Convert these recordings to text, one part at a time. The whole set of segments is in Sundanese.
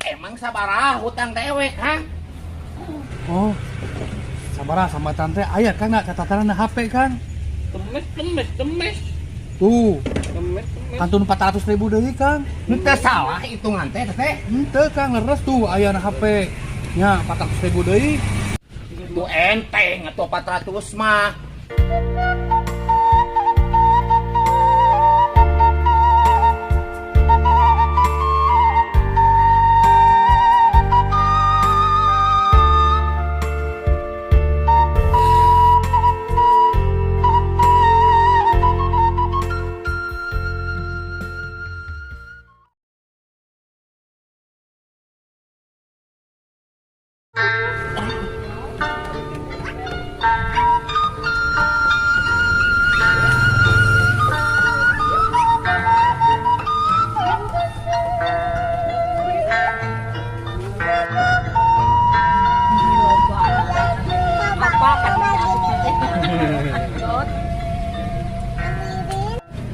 Emang sabaraha hutang dewek, ha? Oh. Sabaraha sama tante aya Kang na catatan na HP Kang. Temes temes temes. Tuh, Temes temes. kantun 400.000 deui Kang. Henteu salah hitungan teh teh. Henteu Kang, leres tuh aya na HP. Nya 400.000 deui. Itu enteng atau 400 mah.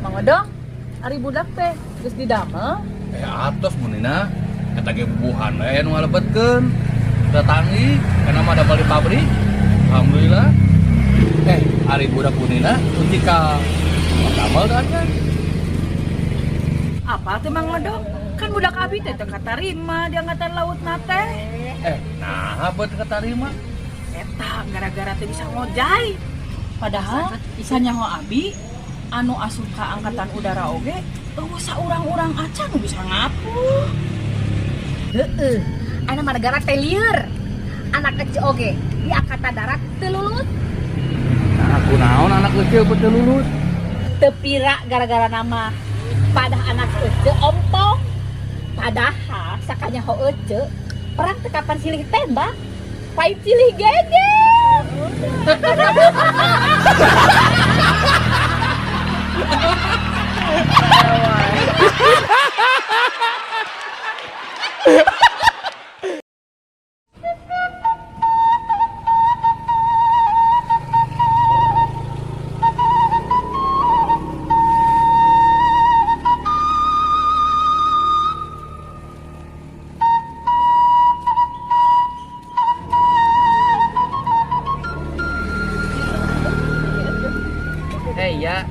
Mang Odong, ari budak teh geus didamel. Eh atos munina eta ge bubuhan we nu ngalebetkeun. Datangi karena mah damel di pabrik. Alhamdulillah. Ari budak munina utika damel da kan. Apa teh Mang Odong? Kan budak abi teh teu katarima di angkatan laut na teh. Nah beut katarima. Eta gara-gara teh bisa ngojay. Padahal sanyaho abi anu asup ka angkatan udara oge eueuh saurang-urang acan nu bisa ngapuh. Heeh, anak mah negara teh lieur. Anak kecil oge di angkatan darat teu lulus. Nah, kunaon anak kecil teu lulus? Teu pira gara-gara nama. Padah anak ece ompong. Padahal sakanyaho ece perang teu kapan silih tembak, pait silih geger. Ya,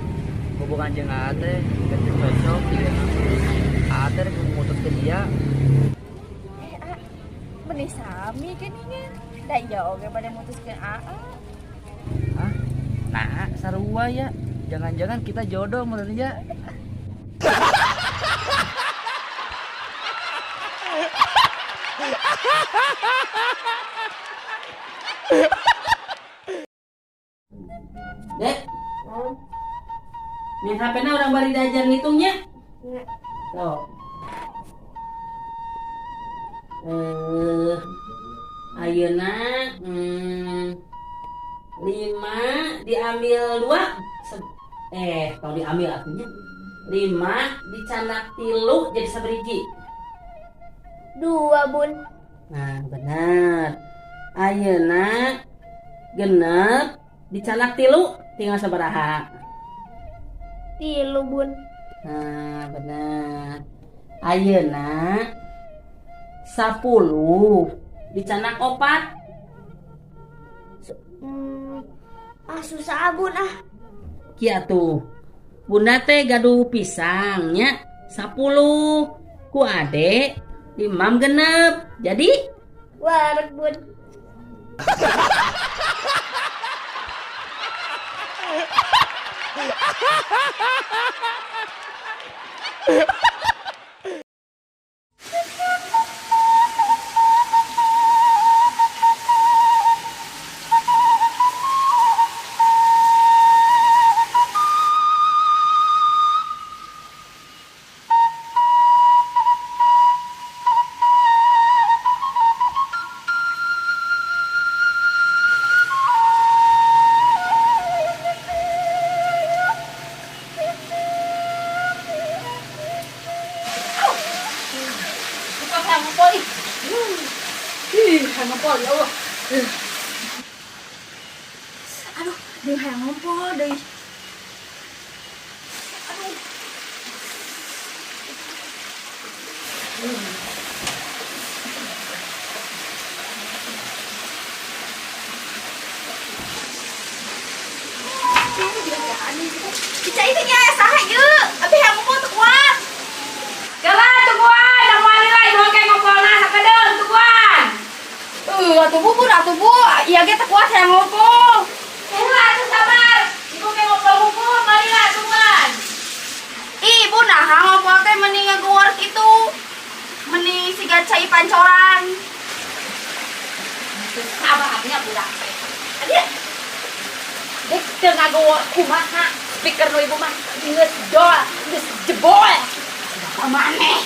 hubungan jeung Aa teh geus cocok ieu. Aa teh rek memutuskeun dia. A, meni sami geuningan. Da iya oge bade mutuskeun Aa. Hah? Nah, sarua ya. Jangan-jangan kita jodoh meureun ya. Dek. Main H P-na orang bari diajar ngitungnya. Tuh. Ayeuna, 5 diambil 2. Kalau diambil artinya 5 dicanak 3 jadi saberiji. 2, Bun. Nah, benar. Ayeuna 6 dicanak 3 tinggal sabaraha? 3, Bun. Nah, benar. Ayeuna 10 dicanak 4. Susah, Bun, ah. Kieu atuh. Bunda teh gaduh pisang nya 10 ku ade 5 genep. Jadi wareg, Bun. Aduh, deui hayang ngompol deui. Aduh. Cai teh nya saha ieu? Abi hayang ngumpul teu kuat. Kela tungguan, da moal lila ieu ke ngompolna sakedeung tungguan. Atuh Bu, Bu, atuh Bu. Ieu ge teu kuat hayang ngumpul. Heula atuh sabar. Ibu ke ngompol ngumpul, balilah tungguan. Ih, Bu, naha ngompol teh meni ngaguar kitu. Meni siga cai pancoran. Teu sabarnya budak teh. Adia. Dek teu ngaguar kumaha speaker nu ibu mah geus dol, geus jebol. Bapak maneh.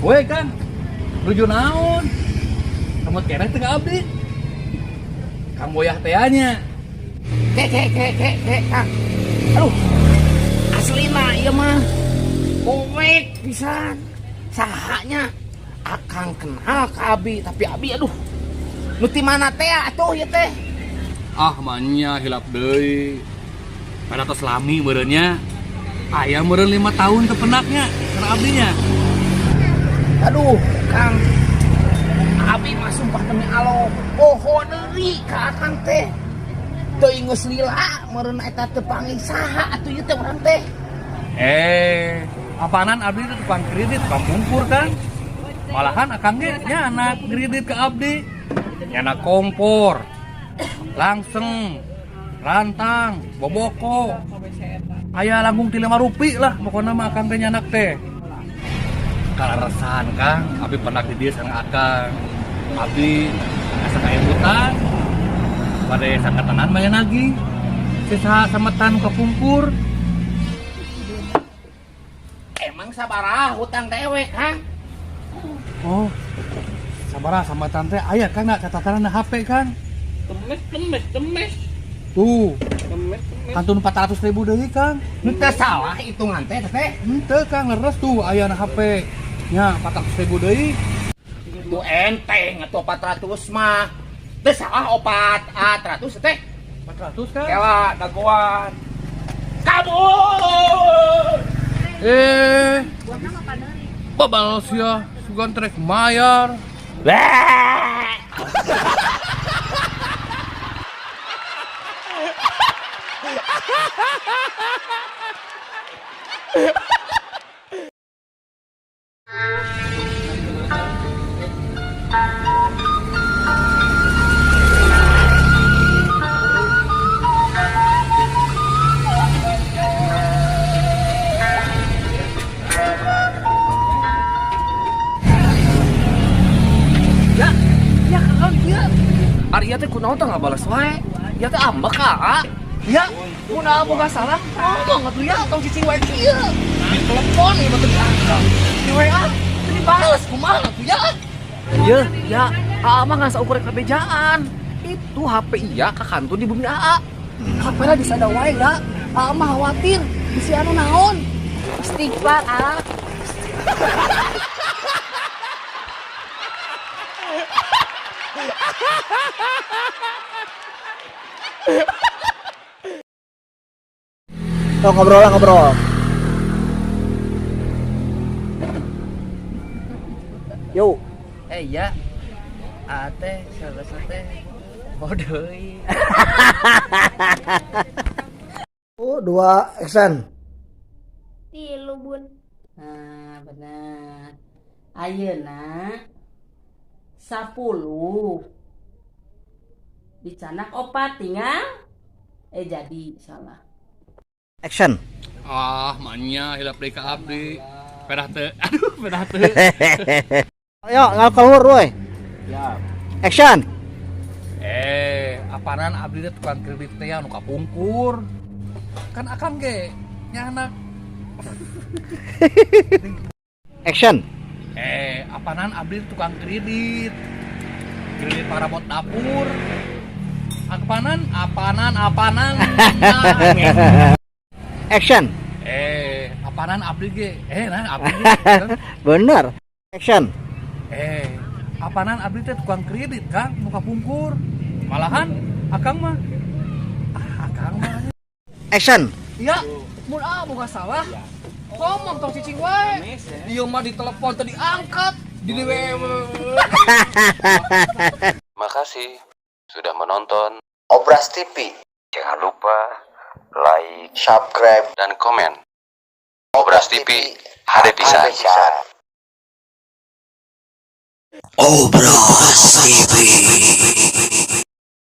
Woi Kang, nuju naon? Kamu keneh teu ka abdi? Kang boyah teh nya. Ke ke ke ke ke Kang. Aduh. Aslina ieu mah. Poek pisan. Sahanya Akang kenal ka abi, tapi abi aduh. Nu ti mana teh atuh ieu teh? Ah manya hilap deui. Pada tos lami meureunnya. Aya meureun 5 tahun teu penaknya kana abdinya. Aduh, Kang. Abi mah sumpah demi Allah, poho deui ka Akang teh. Teu geus lila meureun eta teu panggih saha atuh ieu teh urang teh. Apanan abdi teh tukang kredit, tukang pungkur Kang. Malahan Akang ge nya anak kredit ke abdi. Nyana kompor, langseng, rantang, boboko. Aya langkung ti 5 rupi lah pokona mah Akang teh nyanak teh. Kaleresan Kang, abdi pernah di dieu sareng Akang. Abdi asa kaemutan. Bade sangkatanan mah nagih. Sisa sametan kapungkur. Emang sabaraha hutang dewek, Kang? Oh, sabaraha sametan teh aya Kang na catatan na HP Kang. Temes, temes, temes. Tuh. Temes, temes. Kantun 400.000 deui Kang. Henteu salah hitungan teh teh. Henteu Kang, leres tuh aya na HP. Nya 400.000 deui. Tuh enteng atuh 400 mah. Teu salah 400 teh. 400 Kang. Kela dagoan. Kabur. Babal sia, sugan trek mayar. Wah. Ari teh kunaon teh ngabalas wae. Ya teh ambek ka. Ya, kunaon boga salah? Ngomong atuh ya tong cicing wae kieu. Di telepon ieu mah teu diangkat. Di WA teu dibales kumaha atuh ya. Ye, ya, Aa mah ngan saukur kabejaan. Itu HP iya ka kantor di bumi Aa. HP lah disada wae ya. Aa mah khawatir bisi anu naon. Istighfar Aa. Tuh, ngobrol lah, ngobrol. Yuk. Ya. Ate, salah teh. Bodoh. 1, 2, action. 3, Bun. Nah, benar. Ayeuna 10 dicanak 4 tinggal jadi salah. Action. Ah, manya hilap deui ka abdi. Pedah teu. Aduh, pedah teu. Ayo, ngal keluar woi. Siap. Action. Apanan abdi teh tukang kredit teh anu kapungkur. Kan akang ge nyanak. Action. Eh, apanan abdi tukang kredit. Kredit parabot dapur. Apanan, apanan, apanan. Nah, Action. eh, apanan abdi ge? Eh, nah abdi ge. Bener. Action. Eh, apanan abdi teh tukang kredit, Kang, muka pungkur. Malahan akang mah, ah, akang mah. Action. Ya, mun ah boga salah. Ngomong tong cicing wae. Dia mah ditelepon tadi angkat. Di DW. Makasih sudah menonton Obras TV. Jangan lupa like, Subscribe. Dan komen. Obras TV, HD pisan. Obras TV.